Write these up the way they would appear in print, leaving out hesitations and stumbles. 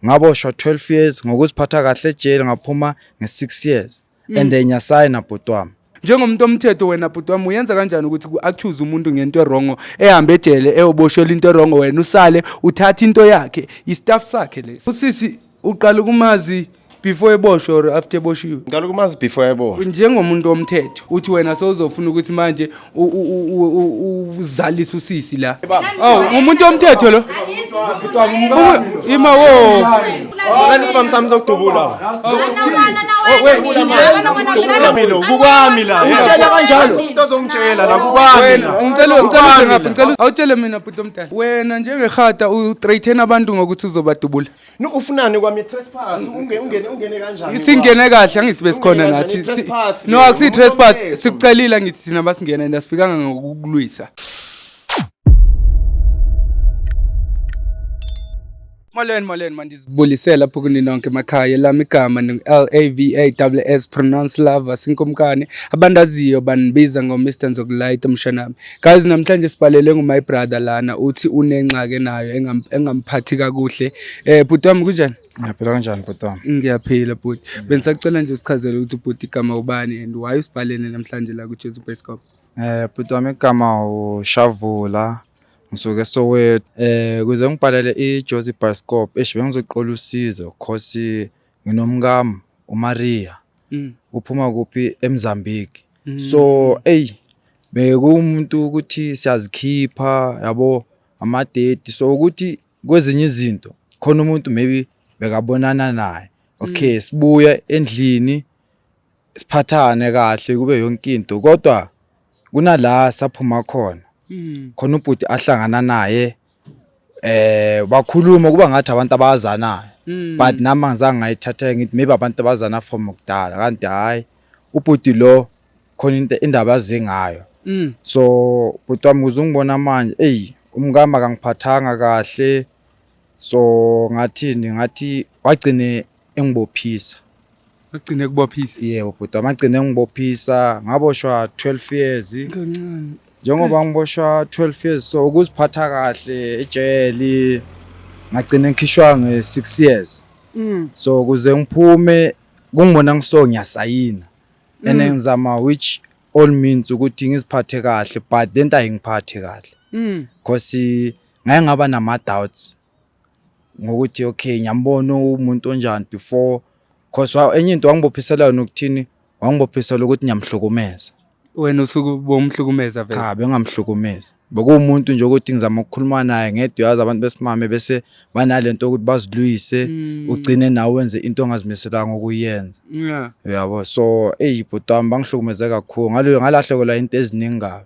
Ngaboshwa 12 years ngokuziphatha kahle ejele, ngaphuma nge-6 years and then ngiyasayina, bhuti wami. Njengomuntu omthetho wena, bhuti wami, uyenza kanjani ukuthi ku-accuse umuntu ngento e-wrong, ehambe ejele eyoboshela into e-wrong, wena usale uthatha into yakhe, i-stuff sakhe lesi? Usisi uqala ukumazi before eboshwe or after eboshiwe? Ngiqala ukumazi before eboshwe. Njengomuntu womthetho, uthi wena sowuzofuna ukuthi manje uzalise usisi la? Oh, umuntu womthetho lo. Ima wo. Lana isibhamu sami sokudubula. Kukwami lo, kukwami la. Ungitshela kanjalo? Umuntu ozongitshela la, kukwami Wena la. ngicela uze ngapha, Kukwami la. ngicela awutshele mina, bhuti omdala, wena njengehata u-threaten abantu ngokuthi uzobadubula. No, ufunani kwami? Trespass. Ungene kanjani? Singene kahle, angithi besikhona Ungene nathi. kanjani? I-trespass No, le, akusiyi umuntu trespass. omthetho. Sikucelile, angithi thina basingena and asifikanga ngokukulwisa. Molweni, molweni, mandizibulisela lapho kuni nonke emakhaya. Elami igama L A V A S S, pronounce lava sinkomkane. Abandaziyo banibiza ngo Mr Nzokulight umshanami. Guys, namhlanje sibhalele ngu my brother lana, uthi unengxaki nayo engamphathi kakuhle. Bhuti wami, kunjani? Ngiyaphila, kanjani, bhuti wami? Ngiyaphila, bhuti. Bengisacela nje sichazele ukuthi bhuti igama ubani and why usibhalene namhlanje la ku Jesu Bioscope. Bhuti wami, igama uShavula, ngisuke eSoweto. Kuze ngibhalele iJozi Bioscope, eish, bengizoqola usizo cause nginomkami uMaria. Uphuma kuphi? eMozambique. So ey, bekuwumuntu ukuthi siyazikhipha, yabo, ama-date, so ukuthi kwezinye izinto khona umuntu maybe bekabonana naye. Okay, sibuye endlini siphathane kahle, kube yonke into, kodwa kunala saphuma khona, khona ubhuti ahlangana naye, bakhuluma kuba ngathi abantu abazanayo, but nami angizange ngayithatha, ngithi maybe abantu abazana from kudala, kanti hayi, ubhuti lo khona into indaba aze ngayo. So bhuti wami, ukuze ungibona manje, eyi, umkami akangiphathanga kahle, so ngathini, ngathi wagcine engibophisa. Agcine kubophisa. Yebo, bhuti wami, agcine engibophisa, ngaboshwa 12 years. Kancane. Njengoba ngiboshwa 12 years, so ukuziphatha kahle ejele ngagcina ngikhishwa nge-6 years. So ukuze ngiphume, kungibona ngiso ngiyasayina and ngizama which all means ukuthi ngiziphathe kahle, but lento ayingiphathi kahle because ngake ngaba nama doubts ngokuthi okay, ngiyambona umuntu onjani before, cause enye into wangibophisela yona ukuthini, wangibophisela ukuthi ngiyamhlukumeza. Wena usuke bomhlukumeza vele? Cha, bengamhlukumezi, bekuwumuntu nje ukuthi ngizama ukukhuluma naye ngedwa. Uyazi abantu besimame bese banalento ukuthi bazilwise, ugcine nawe wenze into ongazimiselanga ukuyenza. Uyabo, so eyi, bhuti wami, bangihlukumeze kakhulu ngalo, ngalahlekelwa into eziningi kabi.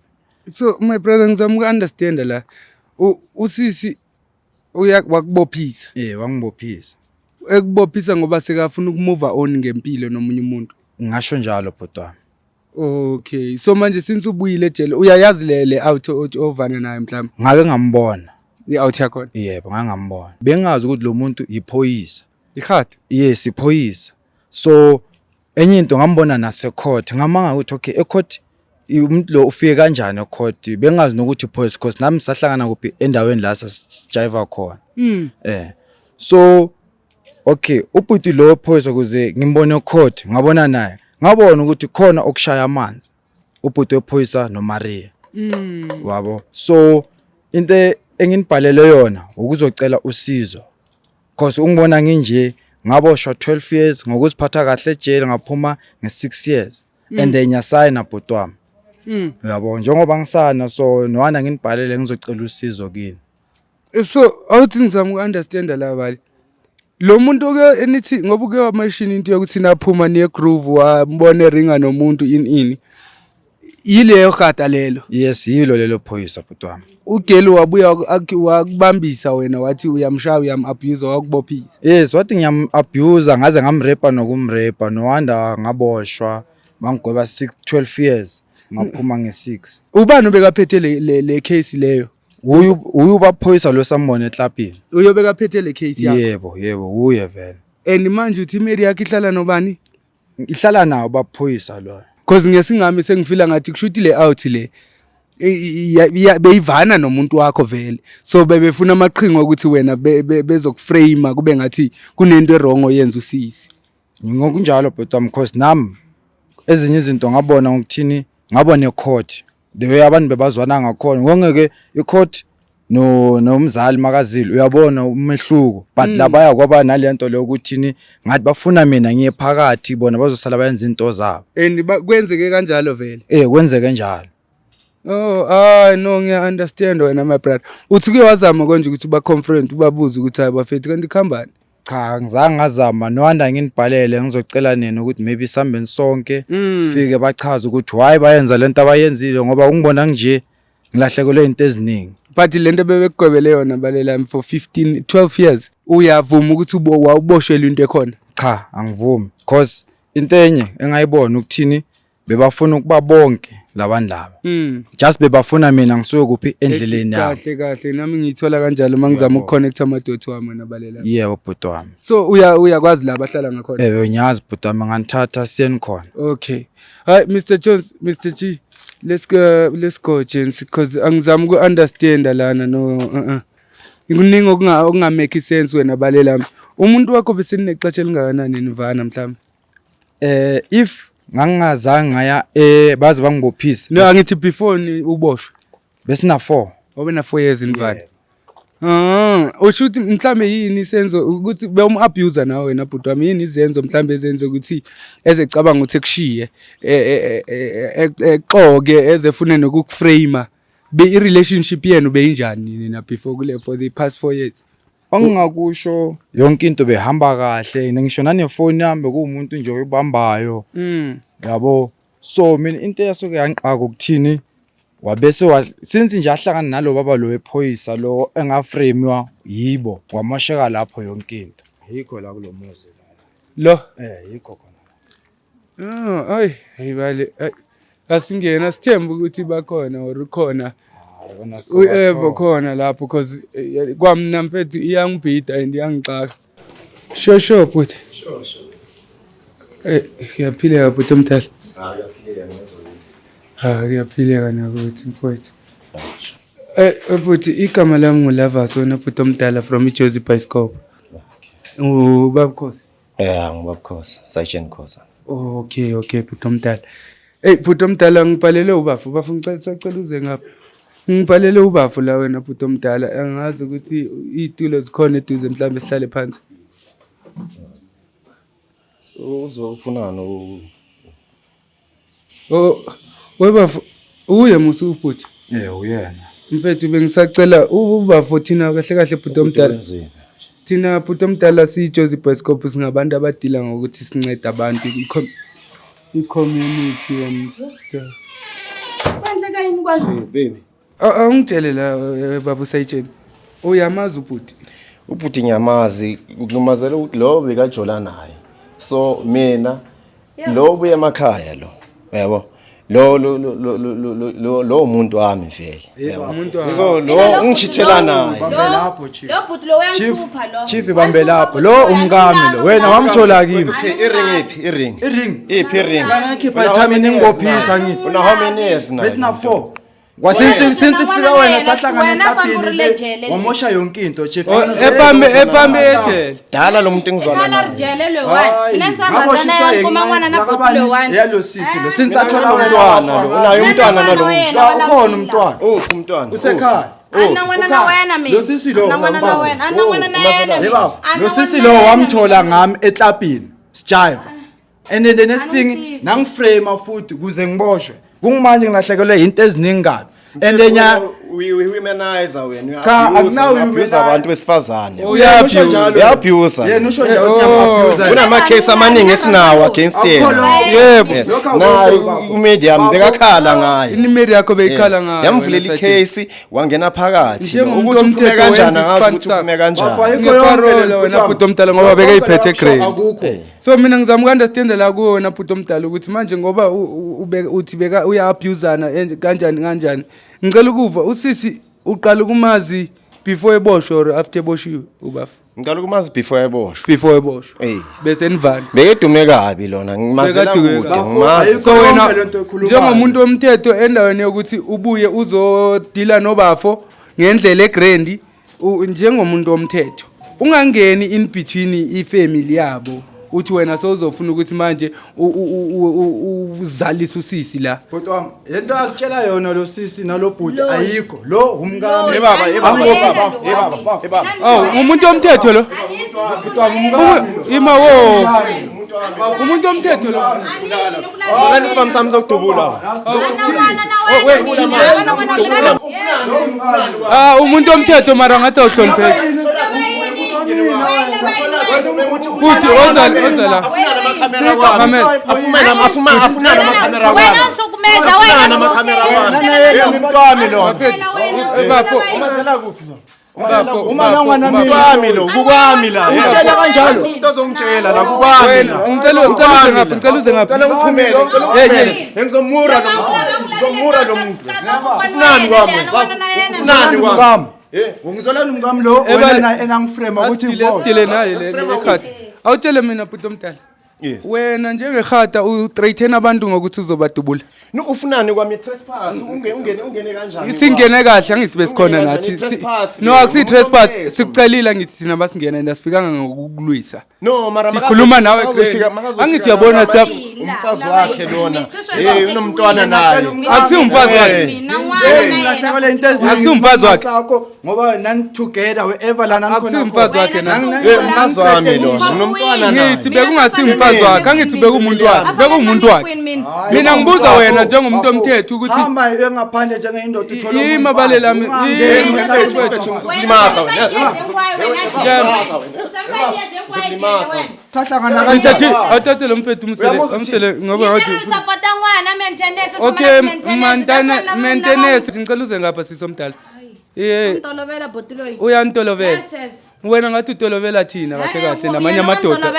So my brother, ngizama uku-understand la. Usisi uya wakubophisa? Eh, wangibophisa. Ekubophisa ngoba sekafuna uku-move on ngempilo nomunye umuntu? Ngisho njalo, bhuti wami. Okay, so manje since ubuyile ejele, uyayazi le out ovana nayo mhlawumbe? Ngake ngambona. I-out yakhona? Yebo, ngake ngambona, bengazi ukuthi lo muntu iphoyisa. Ihati? Yes, iphoyisa. So enye into, ngambona nase-court, ngamanga ukuthi okay, e-court umuntu lo ufike kanjani e-court? Bengazi nokuthi iphoyisa, because nami sahlangana kuphi, endaweni la sasijiva khona. So okay, ubhuti lo phoyisa, ukuze ngimbone e-court, ngabona naye, ngabona ukuthi khona okushaya amanzi ubhuti wephoyisa noMaria. Wabo, so into enginibhalele yona ukuzocela usizo cause ungibona nginje, ngaboshwa 12 years ngokuziphatha kahle ejele, ngaphuma nge-6 years and then ngiyasayina, bhuti wami. Uyabo, njengoba ngisana, so nowana nginibhalele ngizocela usizo kini. So awuthi ngizama uku-understanda la, bali lo muntu ke enithi, ngoba uke wamashini into yokuthi naphuma niye groove, wambona eringa nomuntu ini yileyo hata lelo? Yes, yilo lelo phoyisa, bhuti wami. Ugeli wabuya wakubambisa wena, wathi uyamshaya, uyam-abuse, wakubophisa? Yes, wathi ngiyam-abuse, ngaze ngamrepa nokumrepa, no wonder ngaboshwa, bangigweba 6 12 years, ngaphuma nge-6. Ubani obekaphethe le case leyo? Uyu baphoyisa lo sambona eklapini. Uyobe kaphethe le case yakho? Yebo, uye vele. And manje uthi imeli yakho ihlala nobani? Ihlala nawo baphoyisa lo. Cause ngesingami sengifila ngathi kusho ukuthi le out le Beyivana nomuntu wakho vele, so bebefuna amaqhinga ukuthi wena bezokuframe kube ngathi kunento e-wrong oyenza usisi. Ngokunjalo bhuti wami, cause nami ezinye izinto ngabona ngokuthini, ngabona ecourt the way abantu bebazwana ngakhona, ngongeke icourt no nomzali makazile uyabona umehluko, but labaya kwaba nalento leyo ukuthini, ngathi bafuna mina ngiye phakathi, bona bazosala bayenza into zabo. And kwenzeke kanjalo vele? Eh, kwenzeke njalo. Oh, ah no, ngiya understand wena, my brother. Uthi kuye wazama konje ukuthi uba confront, ubabuze ukuthi hayi bafethu, kanti khambani? Cha, ngizange ngazama nowanda, nginibhalele ngizocela nina ukuthi maybe sihambeni sonke, sifike bachaze ukuthi why bayenza lento abayenzile, ngoba ungibona nje ngilahlekelwe into eziningi. But lento bebekugwebele yona balelami for 15 12 years, uyavuma ukuthi wawuboshelwe into ekhona? Cha, angivumi, cause into enye engayibona ukuthini, bebafuna ukuba bonke labantu laba, just bebafuna mina ngisuke kuphi endleleni yabo. Kahle kahle, nami ngiyithola kanjalo mangizama ukuconnect amadothi wami wena balelami. Yebo bhuti wami. So uyakwazi la bahlala ngakhona? Ewe, ngiyazi bhuti wami, nganithatha siyeni khona. Okay. Hi Mr Jones, Mr G. Let's go, let's go gents, because angizami uku understand lana, no Kuningi okunga make sense wena balelami. Umuntu wakho besinexesha elingakanani nivana mhlawumbe? If ngangingazange ngaya baze bangibophise. No, angithi before ni uboshwe. Besina 4. Wabe na 4 years nivana. Ah, usho ukuthi mhlambe yini isenzo ukuthi bewum abuser nawe wena bhuti wami, yini izenzo mhlambe ezenze ukuthi ezecabanga ukuthi ekushiye, exoke, ezefune nokukuframe be i relationship yenu beyinjani nina before kule for the past 4 years? Ongingakusho, yonke into behamba kahle, ngisho nanefoni yami bekuwumuntu nje oyibambayo. Yabo, so mina into eyasuke yangiqaka ukuthini, wabese since nje ahlangana nalo baba lo wephoyisa lo engaframewa yibo, kwamosheka lapho yonke into. Yikho la kulo muzi la. Lo? Eh, yikho khona. Oh, ay, hey bale, ay. Asingena sithemba ukuthi bakhona or ukhona. Uevo khona lapho, because kwamna mfethu iyangibhida and iyangixaka. Sure sure bhuti. Sure sure. Eh, ngiyaphileka bhuti omdala. Ah, uyaphileka ngezwe. Ah, ngiyaphileka nakuthi mfowethu. Eh bhuti, igama lami nguLavas wena bhuti omdala from iJozi Bioscope. Ubaba Khosi. Eh, ngubaba Khosa, Sergeant Khosa. Okay, bhuti omdala. Hey bhuti omdala, ngibhalele ubafu. Bafu, ngicela, sacela uze ngapha. Ngibhalele ubafu la wena bhuti omdala. Angazi ukuthi iy'tulo zikhona eduze, mhlawumbe sihlale phansi. Uzofunani u Oh, webafu, uye musu ubhuti. Eh, uyena. Mfethu, bengisacela ubafu, thina kahle kahle bhuti omdala. Wenzeni? Thina bhuti omdala siyiJozi Bioscope, singabantu abadila ngokuthi sincede abantu, i-community and stuff. Kwenzeka yini kwala? Hey baby. Awungitshele la, baba usayitsheni. Uyamazi ubhuti? Ubhuti ngiyamazi, kulumazela ukuthi lo bekajola naye. So mina lo buye emakhaya lo. Yabo. Lo lo lo lo lo lo lo lo umuntu wami vele. Yabo. Umuntu wami. So lo ungishithela naye. Bambe lapho, chief. Lo bhuti lo uyangihlupha lo. Chief, ibambe lapho. Lo umkami lo. Wena wamthola kimi. Okay, i-ring iphi i-ring? I-ring? Iphi i-ring? Ngakhipha i-time ningibophisa ngithi. Una how many years now? Besina 4. Kwasince since kufika wena sahlangana Wena eklabhini fanele le, ejele. wamosha yonke into, chief. Oh, efambe ejele. Dala lo muntu engizwana Ekhala naye. rijele lo one. Mina ngisahamba naye ngikuma n'wana na bhuti lo one. Yalo sisi lo since athola wena. Umntwana lo, unaye umntwana nalo muntu. Cha, ukhona umntwana. Uphi umntwana? Usekhaya. Ana n'wana na wena mina. Lo sisi lo. Ana n'wana na wena. Ana n'wana na yena. Hey mina. baba, Ana lo sisi n'wana lo na yena wamthola mina. ngami eklabhini sijive. And then the next thing Angithi. nangiframe futhi kuze ngiboshwe. Kungimanje ngilahlekelwe into eziningi kabi. And then ya We womanizer wena. Cha, akunawo abuse womanizer. abantu besifazane. Uyasho njalo. Uya-abuse. Yena usho njalo ukuthi ngiyam-abuse. Kunama case amaningi esinawo against yena. Yebo. Yes. Lokho Naye akukho, bafo. umedium bekakhala ngaye. Inimeri yakho beyikhala Yes. ngayo. Yamvulela wena, Sergeant. icase wangena phakathi. Njengomuntu Ukuthi uphume womthetho kanjani wenza angazi isipani ukuthi uphume sakho. kanjani. Bafo, ayikho yonke Ngeparole le wena nto. bhuti omdala ngoba Yonke bekeyiphethe le grade. Akukho. So mina ngizama uku-understanda la kuwe wena bhuti omdala ukuthi manje ngoba uthi beka uya-abusana and kanjani kanjani. Ngicela ukuva usisi, uqala ukumazi before eboshwe or after eboshiwe ubafa? Ngiqala ukumazi before eboshwa. Before eboshwa. Yes. Bese nivana. Bekedume kabi lona, ngimazela Bekadume kude, kabi. ngimazi. So wena Yonke lento ekhulumayo. njengomuntu womthetho, endaweni yokuthi ubuye uzodila nobafo ngendlela egrand, njengomuntu womthetho ungangeni in between ifamily yabo, uthi wena sowuzofuna ukuthi manje uzalise usisi la. Bhuti wami, lento akutshela yona lo sisi nalo bhuti ayikho. Lo umkami. Hey baba, hey baba, hey baba, hey baba, hey baba. Oh, umuntu womthetho lo. Bhuti wami, umkami. Ima wo. Umuntu womthetho lo. Uzolanda isibhamu sami sokudubula. Ah, umuntu womthetho, mara ngathi awuhlonipheki. Futhi oza oza la. Mamela. Afumana afumana afuna namakhamera wami. Wena uhlukumeza wena. Afuna namakhamera wami. Eh, umuntu wami lona. Eh, bafo. Umazela kuphi lo? Bafo. Uma nangwana mina. Kukwami lo, kukwami la. Ungitshela kanjalo. Umuntu ozongitshela la kukwami. Wena La. ngicela uze ngapha, ngicela uze ngapha. Ngicela uphumele, ngicela Hey, uphumele. hey. Ngizomura lo muntu. Ngizomura lo muntu. Ufunani kwami? Ufunani kwami? Umkami. Eh. Ungizolani umkami lo Eh, bale. wena enangiframe ukuthi Asidile ngibone. sidile naye le le khadi. Awutshele mina, bhuti omdala. Yes. Wena njengehata uthreaten abantu ngokuthi uzobadubula. No, ufunani kwami? Trespass. Ungene kanjani? Singene kahle, angithi besikhona Ungene nathi. kanjani? I-trespass No, le, akusiyi umuntu trespass. omthetho. Sikucelile, angithi thina basingena and asifikanga ngokukulwisa. No, mara Sikhuluma nawe Grey. Angithi uyabona umfazi wakhe lona. Hey, unomntwana naye. Akusiwo umfazi wakhe. Ngilahlekelwe into eziningi. Akusiwo umfazi wakhe. Sakho ngoba nani together wherever la nani Akusiwo umfazi wakhe na. Eh, umfazi wami lona, unomntwana naye. Ngithi bekungasiyo umfazi wakhe, angithi bekumuntu wakhe, bekuwumuntu wakhe. Mina ngibuza wena njengomuntu omthetho ukuthi hamba engaphandle njengendoda uthole Ima bale lami, ima. Ngizokulimaza wena. Sahlangana Mthathi, kanjani? awuthathe lo mfethu umsele, Uyabuza umsele ngoba ngathi okay, mantana maintenance, ngicela uze ngapha, sisomdala. Eh, uyantolovela. Wena ngathi utolovela thina kahle kahle namanye amadoda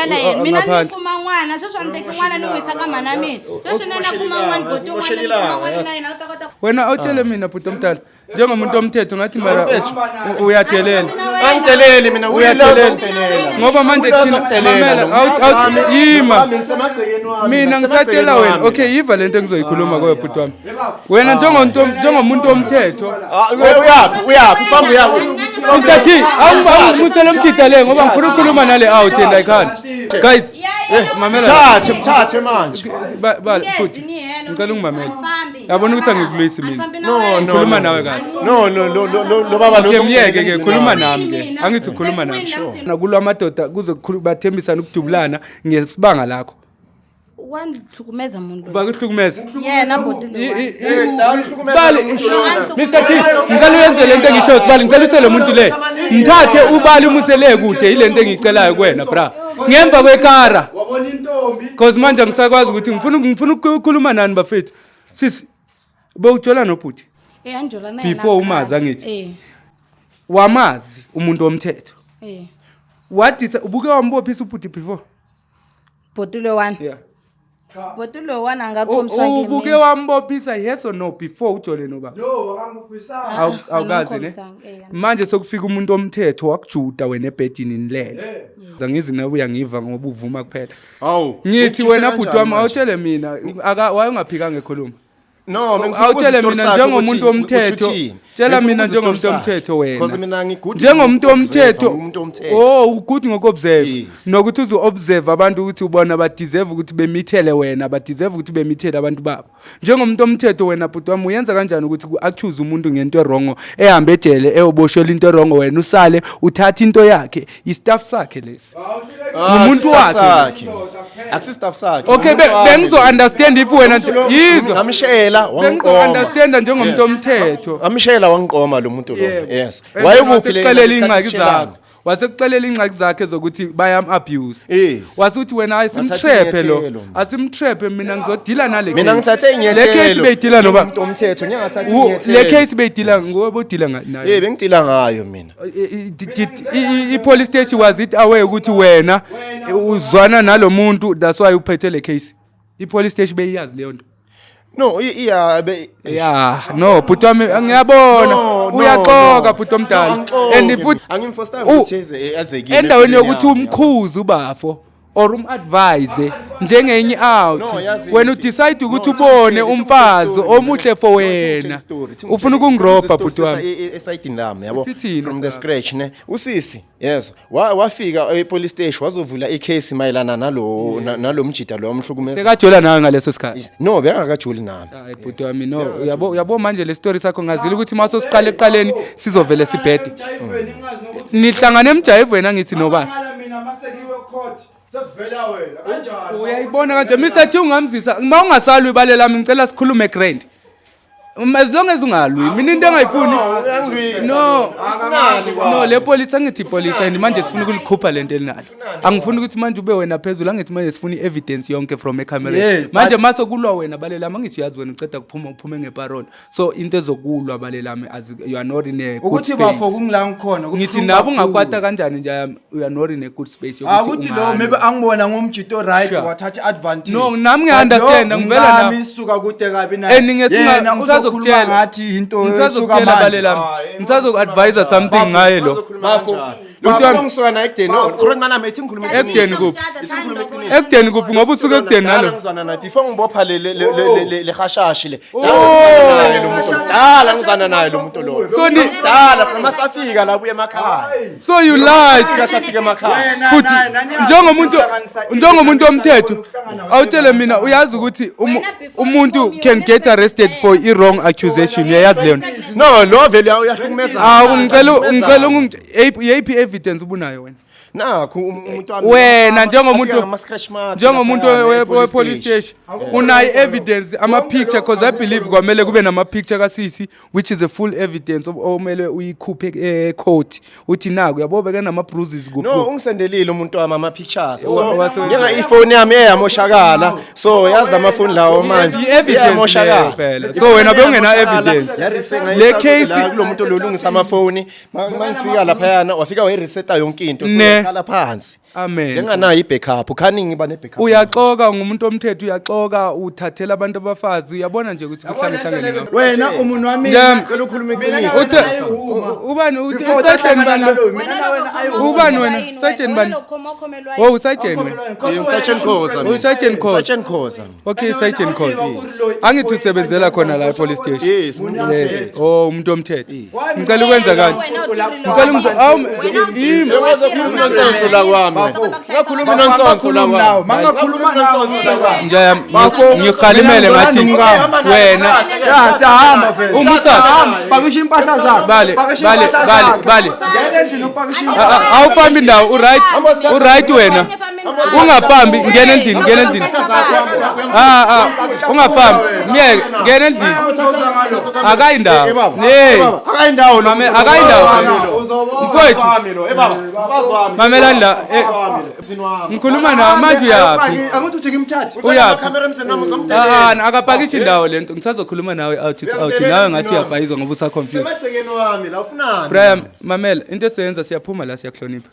Mina ngaphandle. ni kuma n'wana sweswi, a ni teki n'wana ni n'wi yisa ka mhana mina sweswi, ni na kuma n'wana boti un'wana, ni kuma n'wana na yena u ta kota. Wena awutshele mina, bhuti omdala, njengomuntu omthetho, ngathi mara uyadelela. Angideleli mina, Uyadelela. uyadelela. Ngoba manje thina, mamela, yima. Mina ngisatshela wena, okay, yiva lento engizoyikhuluma kuwe, bhuti wami. Wena njengomuntu womthetho. Uyaphi? Uyaphi? Famba uyaphi? Mr T, awumusele umthida le ngoba ngifuna ukukhuluma nale out and I can't. Guys, mamela. Mthathe, mthathe manje. Bhuti, ngicela ungimamele. Yabona ukuthi angikulwisi mina. No, no. Khuluma No. nawe kahle. No, no, lo baba lo. Okay, myeke ke, khuluma nami ke. Angithi ukhuluma nami. Nakulwa amadoda kuze bathembisana ukudubulana ngesibanga lakho. Wandihlukumeza muntu. Bakuhlukumeza. Yena bhuti lo. Bali, Mr T, ngicela uyenze lento engisho ukuthi Bali, ngicela uthele umuntu le. Mthathe ubali umusele kude, ilento engiyicelayo kuwena, bra. Ngemva kwekara. Wabona intombi. Cause manje angisakwazi ukuthi ngifuna ukukhuluma nani, bafethu. Sisi, bowujola nobhuti Eh, anjola na yena. before umazi, angithi? Eh. Wamazi umuntu womthetho. Eh. Wadisa ubuke wambophisa ubhuti before? Bhuti lo one. Yeah. Bhuti lo one angakhombiswa ke. Ubuke wambophisa, yes or no, before ujole nobaba? Lo akangibophisanga. Awukazi ne? Manje sokufika umuntu omthetho wakujuda wena ebhedini nilele. Angizi nawe uyangiva ngoba uvuma kuphela. Hawu. Ngithi wena, bhuti wami, awutshele mina, aka wayungaphika ngekhuluma. No, mina ngifuna Awutshele ukubuza isitori mina sakhe njengomuntu ukuthi womthetho. uthini. Tshela Ngifuna mina ukubuza njengomuntu isitori sakhe. womthetho wena. Because mina ngi-good Njengomuntu ngoku-observe, womthetho. ngumuntu womthetho. Oh, ugood ngoku-observe. Yes. Nokuthi uzo-observe abantu ukuthi ubona ba-deserve ukuthi bemithele wena, ba-deserve ukuthi bemithele abantu babo. Njengomuntu omthetho wena, bhuti wami, uyenza kanjani ukuthi ku-accuse umuntu ngento e-wrong, ehambe ejele eyoboshela into e-wrong, wena usale uthatha into yakhe, i-stuff sakhe lesi? Ah, Ngumuntu si-staff wakhe. sakhe. Akusi staff sakhe. Okay, Umuntu wami. bengizo-understand if wena yizwa. Ngamshela wangiqoma. Bengizo-understanda njengomuntu omthetho. Ngamshela wangiqoma lo muntu lo. Yebo. Yes. And Wayekuphi le wasekuxelela iy'ngxaki zakhe, wasekuxelela iy'ngxaki zakhe zokuthi bayam-abuse. Yes. Wasuthi wena hayi, Ngathatha simtrephe lo. inyathelo mina. Asimtrephe, mina ngizodila nale Mina case. ngithathe Le case inyathelo. beyidila noba Umuntu omthetho ngiyangathatha Le inyathelo. case beyidila ngoba bodila nayo. Eh, bengidila ngayo mina. I-police station, was it aware ukuthi wena uzwana nalo muntu, that's why uphethe le case? I-police station beyiyazi leyo nto? No, iya be Ya, no, bhuti wami ngiyabona. No, no, Uyaxoka no. bhuti omdala. No, angixoki. And futhi angimfostanga ukuthi eze kimi endaweni empilweni yokuthi yami. umkhuze ubafo or umadvise njengenye out No, yazi wena ngithi- udecide ukuthi No, ubone thi ngitshele umfazi story, omuhle for No, thi ngitshele wena story, thi ufuna ngitshele ukungirobha story bhuti wami esayidini lami yabo Sithini from the sakho? scratch ne usisi yes wafika e-police station wazovula icase mayelana nalo nalo mjida lo omhlukumeza. Sekajola nawe ngaleso sikhathi? No, bekangakajoli nami. Hayi bhuti wami, no, uyabo uyabo manje le story sakho ngazile ukuthi mase siqale ekuqaleni sizovele sibhede. Nihlangane emjayivweni angithi nobaba. Mina masekiwe court sekuvela wena kanjani? Uyayibona kanje Mr T ungamzisa uma ungasalwi ibale lami ngicela sikhulume grand. As long as ungalwi mina into engayifuni no no le police angithi police and manje sifuna ukulikhupha lento elinalo. Angifuni ukuthi manje ube wena phezulu angithi manje sifuna i-evidence yonke from ecamereni. Yeah, Manje mase kulwa wena bale lami angithi uyazi wena uceda kuphuma uphume ngeparole. So into ezokulwa bale lami as you are not in a good Ukuthi space. bafo kungila ngikhona Ngithi nabo ungakwata kanjani nje you are not in a good space yokuthi Akuthi lo ungalwa. maybe angibona ngumjito right Sure. wathatha advantage. No, nami ngiya-understand, ngivela ngami nami. suka kude kabi naye. And Yena uzokhuluma ngisazokutshela ngathi into esuka ngisazokutshela manje. bale lami ngisazoku-advisa something ngaye lo. Bafo. Bhuti wami. Ngisuka naye ekudeni. No, khuluma nami ethi ngikhuluma Ekudeni kuphi? Ithi ngikhuluma iqiniso. Ekudeni kuphi ngoba usuke ekudeni Dala nalo. ngizwana naye before ngibopha le le le le le hashashi le. Dala ngizwana naye lo muntu. Dala ngizwana naye lo muntu lo. So ni Dala from asafika la buye emakhaya. so you lied. Fika safika emakhaya. Wena Futhi njengomuntu njengomuntu omthetho awutshele mina uyazi ukuthi Wena before umuntu you can wena get arrested pregnant. for i-wrong accusation uyayazi leyo nto. No, lo vele uyahlukumeza. Awu ngicela ngicela yeyiphi evidence ubunayo wena? Nakho umuntu wami. Wena njengomuntu Afika ngama scratch mark njengomuntu laphayana we-police station unayo evidence ama-picture cause I believe kwamele kube nama-picture kasisi which is a full evidence omele uyikhuphe e-court uthi naku uyabo beke nama-bruises kuphi No, ungisendelile umuntu wami ama pictures. So Wasewenza. njenga ifoni yami eyamoshakala. So yazi lamafoni lawo manje. I-evidence leyo Iyamoshakala. phela. So wena bewungena evidence. Le case- kulo muntu lo ulungisa amafoni. Mangifika laphayana wafika wayireseta yonke into. So Ne. ngaqala phansi. Amen. Benganayo i-backup. Khani ngiba ne-backup. Uyaxoka ngumuntu omthetho uyaxoka uthathela abantu abafazi uyabona nje ukuthi kuhlangehlangene ngakho. Wena umuntu wami. Njam- Ngicela ukhulume iqiniso. Uthe ubani uthe sergeant bani lo? Ubani wena? Sergeant bani? Oh, sergeant wena. Sergeant Khoza. Sergeant Khoza. Sergeant Khoza. Okay, Sergeant Khoza. Angithi usebenzela khona la e-police station. Yes, umuntu omthetho. Oh, umuntu omthetho. Ngicela ukwenza kanje. Ngicela awu yimi. Ungakhulumi nonsense la kwami. Ungakhulumi nonsense la kwami. Mangakhuluma nonsense la kwami. Nje ngikhalimele ngathi wena Ya siyahamba vele. Umusa. Siyahamba. Pakisha impahla zakho. Bale, Pakisha bale, impahla bale, zakho. bale. Ngena endlini upakishe impahla. Awufambi ndawo uright uright wena. Ungafambi ngena endlini ngena endlini. Ah ah ungafambi myeke ngena endlini. Akayi ndawo. Nee. Akayindawo lo. Mame akayi ndawo. Mfowethu. Mfowethu lo. Eh baba, mfazi wami. Mamelani la. Ngikhuluma nawe manje uyaphi? Angithi uthi ngimthathe. Uyaphi? Camera emseni wami uzomdelela. Ah akapakishi indawo lento ngisazokhuluma nawe out it's out nawe ngathi uyabhayizwa ngoba usaconfused. Semagcekeni wami la ufunani? Brian mamela into esiyenza siyaphuma la siyakuhlonipha.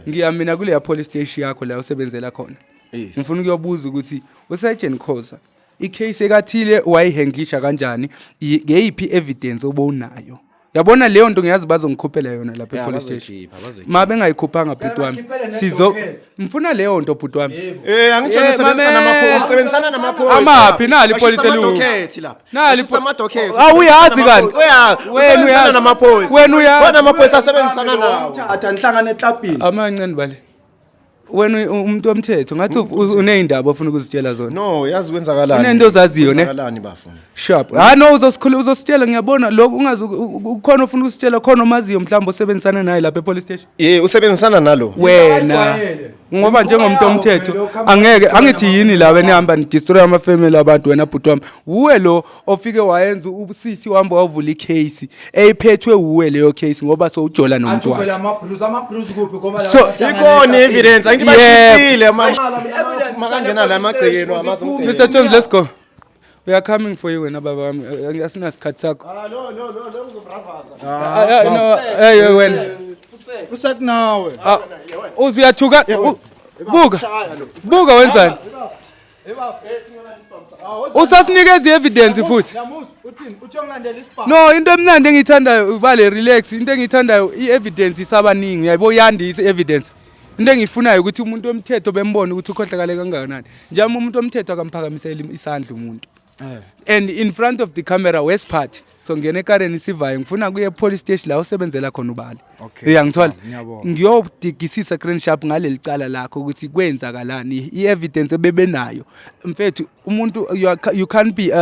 Ngiya mina kuleya police station yakho la usebenzela khona. Yes. Ngifuna ukuyobuza ukuthi uSergeant Khoza icase ekathile wayihandlisha kanjani ngeyiphi evidence obowunayo. Yabona leyo nto ngiyazi bazongikhuphela yona lapha Ya, e-police station. bazoyikhipha, bazoyikhipha. Ma bengayikhuphanga bhuti wami. Bakhiphele Sizo nedocket. ngifuna leyo nto bhuti wami. Eh angitsho Eh, nisebenzisana mamela. namaphoyisa, usebenzisana namaphoyisa. Amaphi? Nali Bashisa ipolisi eliwu. amadokhethi lapha. Nali Bashisa amadokhethi. Ah, uyazi kanti. Uyazi. Wena Wena uyazi. uyazi namaphoyisa. Wena uyazi. Wena amaphoyisa asebenzisana nawo. Thatha nihlangane eklabhini. Amancane bale. Wena umuntu womthetho ngathi uneyindaba ofuna ukuzitshela zona. No, yazi kwenzakalani. Unento ozaziyo, ne? Kwenzakalani bafo? Sharp. Ah no uzosikhulu uzositshela ngiyabona lokho ungazi ukhona ofuna ukusitshela khona omaziyo mhlawumbe osebenzisana naye lapha epolice station. Eh usebenzisana nalo. Wena Ayijwayele. ngoba njengomuntu Imikhuba omthetho yawo vele, angeke angithi yini la wena ihamba nidestroy ama family abantu wena bhuti wami. Uwe lo ofike wayenza usisi wahamba wavula icase eyiphethwe uwe leyo case ngoba sowujola nomuntu Athi vele wakhe. ama-bruise, ama-bruise kuphi ngoba la So, bahlangane Ikhona eklabhini. evidence angithi Yebo. bashisile Evidence makangena la emagcekeni wami azomdelela. Mr Jones let's go. We are coming for you wena baba wami. Asinasikhathi sakho. Ah lo lo lo lo ngizobravaza. Ah, ah, no, hey wena. Usek nawe. Ah, uze uyathuka. Buka. Buka wenzani? Usasinikeza i-evidence futhi. Ngiyamuzwa uthini? Uthi ungilandela isibhamu. No, into emnandi engiyithandayo ubale relax, into engiyithandayo i-evidence isabaningi, uyayibo yandisa i-evidence. Into engiyifunayo ukuthi umuntu womthetho bembone ukuthi ukhohlakale kangakanani. Njengoba umuntu womthetho akamphakamiseli isandla umuntu. And in front of the camera west part. So ngene ekareni sivayo ngifuna kuye police station la usebenzela khona ubale. Okay. Uyangithola? Ngiyabonga. Ngiyodigisisa Grand Sharp ngaleli cala lakho ukuthi kwenzakalani, i-evidence ebebenayo. Mfethu umuntu you can't be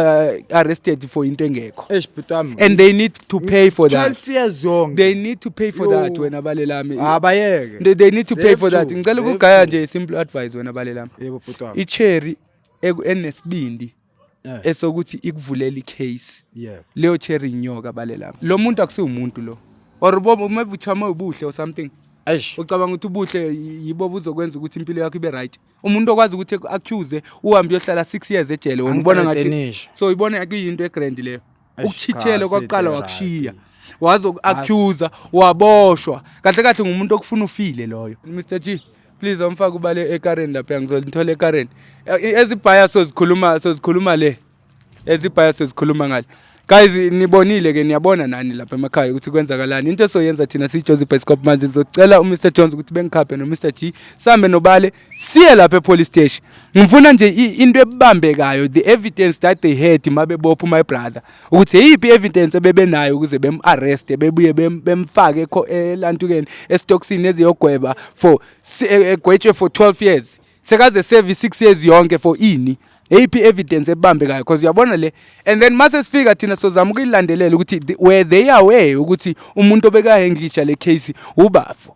arrested for into engekho. Eish bhuti wami. And they need to pay for that. 12 years yonke. They need to pay for Yo. that wena balelami. Abayeke. They need to They pay have for that. to. Ngicela They have ukugaya to. nje simple advice wena balelami. Yebo bhuti wami. I-cherry enesibindi esokuthi ikuvulela i-case. Yebo. Leyo cherry inyoka balelami. Lo muntu akusiwumuntu lo. Or bo maybe uchama ubuhle or something. Eish. Ucabanga ukuthi ubuhle yibo buzokwenza ukuthi impilo yakho ibe right. Umuntu okwazi ukuthi accuse uhambe uyohlala 6 years ejele wena ubona ngathi Angithreatenisha. so ibona kuyinto egrand leyo. Eish, Ukuchithela cha, kwakuqala side wakushiya. right. Wazoku-accuser waboshwa. Kahle kahle ngumuntu okufuna ufile loyo. Mr G, please awumfake ubale ekareni lapha ngizolithola ekareni. Ezibhaya sozikhuluma le. Ezibhaya sozikhuluma ngale. Guys nibonile ke niyabona nani lapha emakhaya ukuthi kwenzakalani. Into esoyenza thina siyiJozi Bioscope manje ngizocela uMr Jones ukuthi bengikhaphe noMr G sambe nobale siye lapha epolice station. Ngifuna nje into ebambekayo, the evidence that they had mabebopha my brother. Ukuthi eyiphi evidence ebebenayo ukuze bem-arrest bebuye bemfake elantukeni esitokisini eziyogweba for egwetshwe for 12 years. Sekaze serve 6 years yonke for ini? Eyiphi evidence ebambekayo? Because uyabona le, and then mase sifika thina sozama ukuyilandelela ukuthi were they aware ukuthi umuntu obekahenglisha le case ubafo.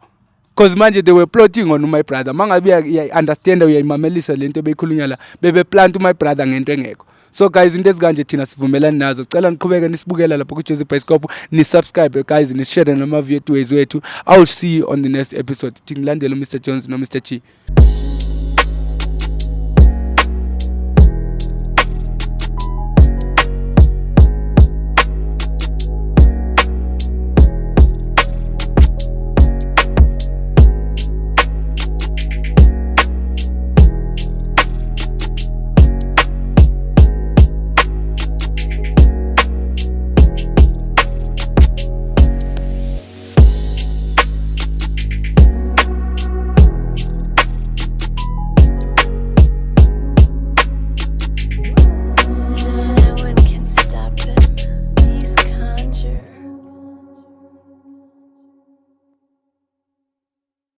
Because manje they were plotting on my brother. Mangabe uya-understand uyayimamelisa lento ebeyikhulunywa la, bebeplant my brother ngento engekho. So guys, into ezikanje thina sivumelani nazo. Sicela niqhubeke nisibukela lapho ku-Jozi Bioscope, ni-subscribe guys, ni-share nama-videos wethu. I will see you on the next episode. Thi ngilandele uMr Jones no-Mr G.